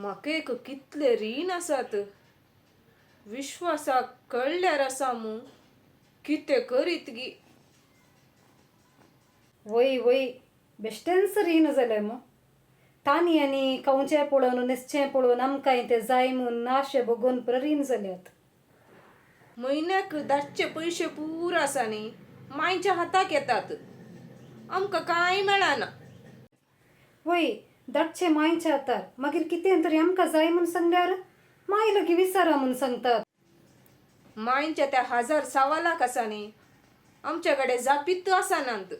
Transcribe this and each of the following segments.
म्हाका एक कितले रीण आसात. विश्वासाक कळ्ळ्यार आसा मू, कितें करीत गी. वय वय, बेश्टेंच रीण जालें मू. तांणी आनी खावचें पळोवन, न्हेसचें पळोवन, आमकांय तें जाय म्हूण आशे भोगून पुरो रीण जाल्यात. म्हयन्याक धाडचे पयशे पुरो आसा न्ही मांयच्या हाताक येतात, आमकां कांय मेळना. वय, धाडचे मांयच्या हातार, मागीर कितें तरी आमकां जाय म्हूण सांगल्यार मांय लागीं विचारा म्हूण सांगतात. मांयच्या त्या हजार सवा लाख आसा न्ही आमच्या कडेन जापीत आसनात.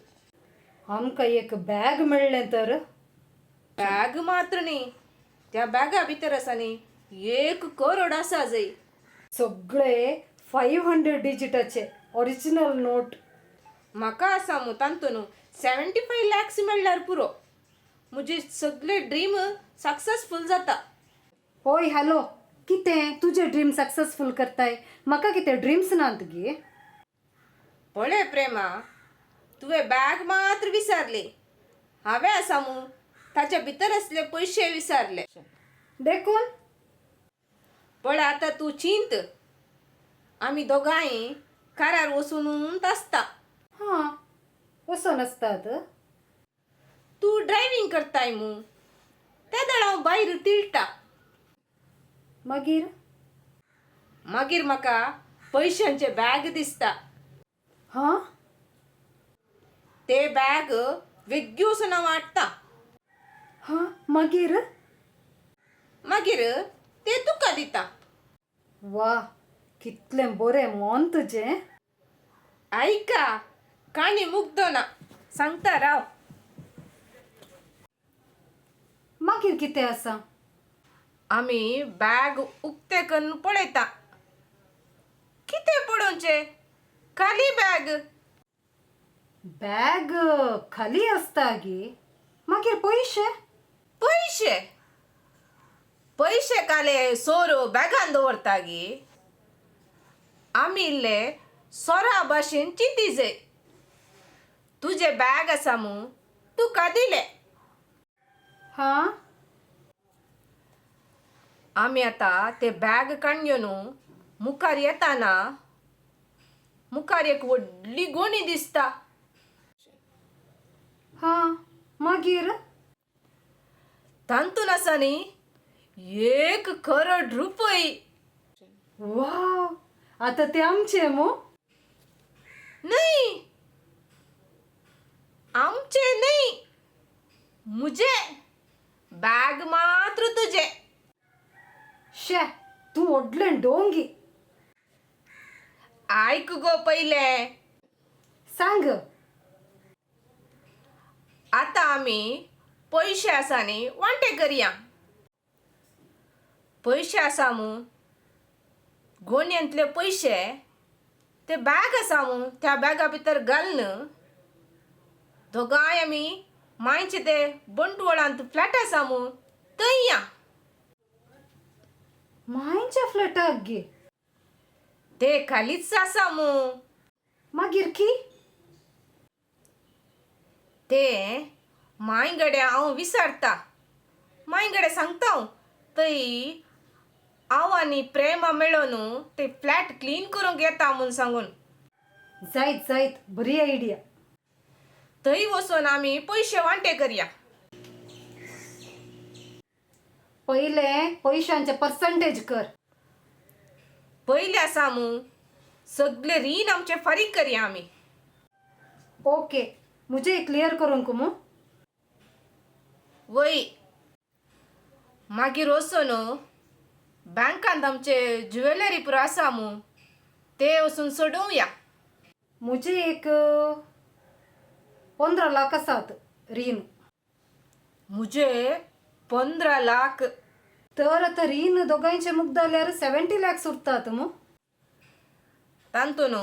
आमकां एक बॅग मेळ्ळें तर. बॅग मात्र न्ही, त्या बॅगा भितर आसा न्ही 1 करोड आसा जय. सगळे 500 डिजिटाचे ओरिजिनल नोट. म्हाका आसा मू तांतून 75 लॅक्स मेळ्ळ्यार पुरो, म्हजे सगळे ड्रीम सक्सेसफूल जाता. ओय हॅलो, कितें तुजें ड्रीम सक्सेसफूल करताय? म्हाका कितें ड्रीम्स नात गे? पळय प्रेमा, तुवें बॅग मात्र विसरली, हांवें आसा मू ताच्या भितर आसले पयशे विसरले. देखून. पळय आतां तूं चिंत, आमी दोगांय कारार वचून आसता. हां, वचोन आसतात. तूं ड्रायव्हींग करताय मू, तेदळ हांव भायर तिळटा. मागीर? मागीर म्हाका पयशांचें बॅग दिसता. हां. ते बॅग वेग्गी वचून हांव हाडटा. हां, मागीर? मागीर ते तुका दिता. वा, कितलें बरें मन तुजें. आयका, काणी मुगदना, सांगता राव. मागीर कितें आसा? आमी बॅग उक्तें करून पळयता, कितें पळोवचें, खाली बॅग. बॅग खाली आसता गे, मागीर पयशे? पयशे, पयशे काले सोरो बॅगान दवरता गे? आमी इल्ले सोरा भाशेन चिंती. तुजें बॅग आसा मू, तुका दिलें. हां. आमी आतां ते बॅग काडून घेवन मुखार येताना मुखार एक व्हडली गोणी दिसता. हां, मागीर? तातूंत आसा न्ही 1 करोड रुपये. वा, आतां ते आमचे मू. न्हय, आमचे न्हय, मुजे. बॅग मात्र तुजें. शे, तूं व्हडलें डोंगी. आयक गो पयलें. सांग. आतां आमी पयशे आसा न्ही वांटे करया. पयशे आसा मू गोणयेंतले पयशे, ते बॅग आसा मू त्या बॅगा भितर घालून दोगांय आमी मांयचे ते बंटवळांत फ्लॅट आसा मू थंय या. मांयच्या फ्लॅटाक गे? ते खालीच आसा मू. मागीर की? ते मांय कडेन हांव विचारता, मांय कडेन सांगता हांव, थंय हांव आनी प्रेमा मेळोन ते फ्लॅट क्लीन करूंक येता म्हूण सांगून. जायत जायत, बरी आयडिया. थंय वचून आमी पयशे वांटे करया. पयलें पयशांचे पर्संटेज कर. पयलें आसा मू सगळे रीण आमचे फारीक करया आमी. ओके, मुझे क्लियर करूंक मू. वय, मागीर वचून बँकांत आमचे ज्युवेलरी पुरो आसा मू ते वचून सोडोवया. मुझे एक 15 लाख आसात रीण. मुजे 15 लाख. तर आतां रीण दोगांयचे मुक्त जाल्यार 70 लॅक्स उरतात मू. तातून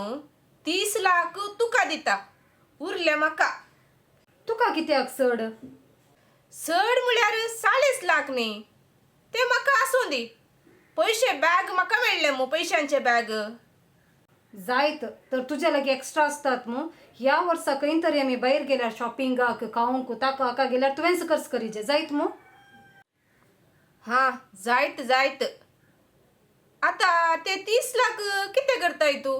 30 लाख तुका दिता, उरले म्हाका. तुका कित्याक चड? चड म्हळ्यार 40 लाख न्ही, ते म्हाका आसूं दी. पयशे बॅग म्हाका मेळ्ळें मू, पयशांचे बॅग. जायत, तर तुज्या लागीं एक्स्ट्रा आसतात मू. ह्या वर्सा खंय तरी आमी भायर गेल्यार शॉपिंगाक, खावंक, ताका हाका गेल्यार तुवेंच खर्च करीचे, जायत मू? हां जायत जायत. आतां ते 30 लाख कितें करताय तूं?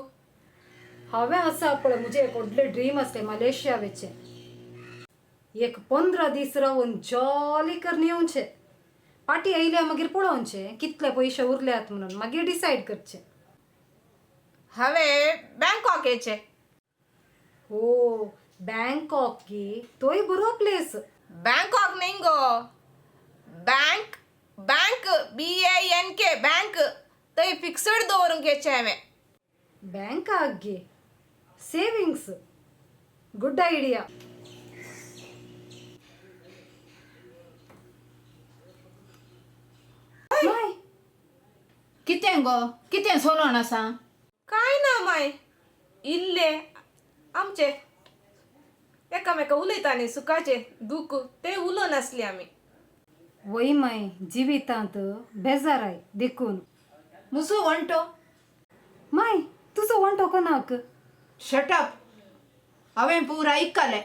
हांवें आसा पळय म्हजें एक व्हडलें ड्रीम आसलें मलेशिया वचचें. एक 15 दीस रावन जॉली करून येवचें. पाटी आयल्या मागीर पळोवचें कितले पयशे उरल्यात म्हणून, मागीर डिसायड करचें. हांवें बँकॉक येचें. हो बँकॉक गे, तोय बरो प्लेस. बँकॉक न्ही गो, bank bank BANK bank. थंय फिक्सड दवरूंक येचें हांवें. बँकाक गे, सेविंग्स गुड आयडिया. माय कितें गो, कितें सोलोन आसा? काय ना माय, इल्ले आमचे एकामेका उलयता न्ही सुखाचें दूख तें उलोवन आसली आमी. वय माय, जिवितांत बेजाराय देखून. मुसो वंटो. माय तुजो वंटो कोणाक? शटअप. हांवें पूरा आयकलें.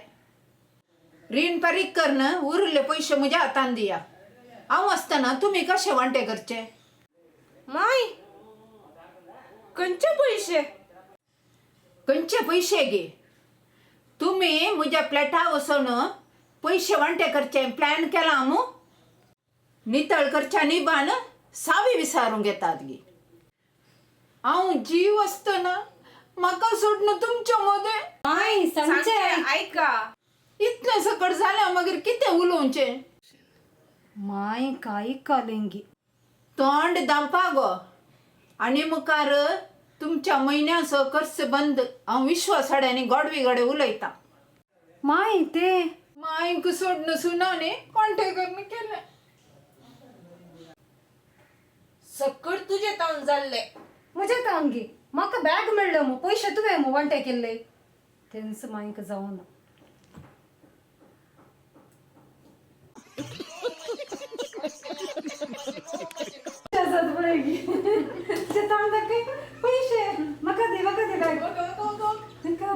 रीण फारीक करन उरिल्ले पयशे म्हज्या हातान दिया. हांव आसतना तुमी कशे वांटे करचे? माय खंयचे पयशे? खंयचे पयशे गे? तुमी म्हज्या फ्लॅटा वचून पयशे वांटे करचे प्लॅन केला मू? नितळ करच्या निबान सावी विसारूंक येतात गे. हांव जीव आसतना म्हाका सोडून तुमच्या मदें. माय सांगचें सांगचें आयका. इतलें सकट जाल्यार मागीर कितें उलोवचें? माय काय कालेंगी. तोंड दामपा गो. आनी मुखार तुमच्या म्हयन्याचो खर्च बंद. हांव विश्वासाडे आनी गोडवी कडेन उलयतां. माय ते मायक सोडून सुनाने कॉन्टेक्ट करून केलें. सकट तुजें तावन जाल्लें. म्हजें तावन गे, म्हाका बॅग मेळ्ळें मू, पयशे तुवें मू वांटे केल्ले. तेंच मायक जावना. पयशे म्हाका दी, म्हाका दी बॅग. म्हाका.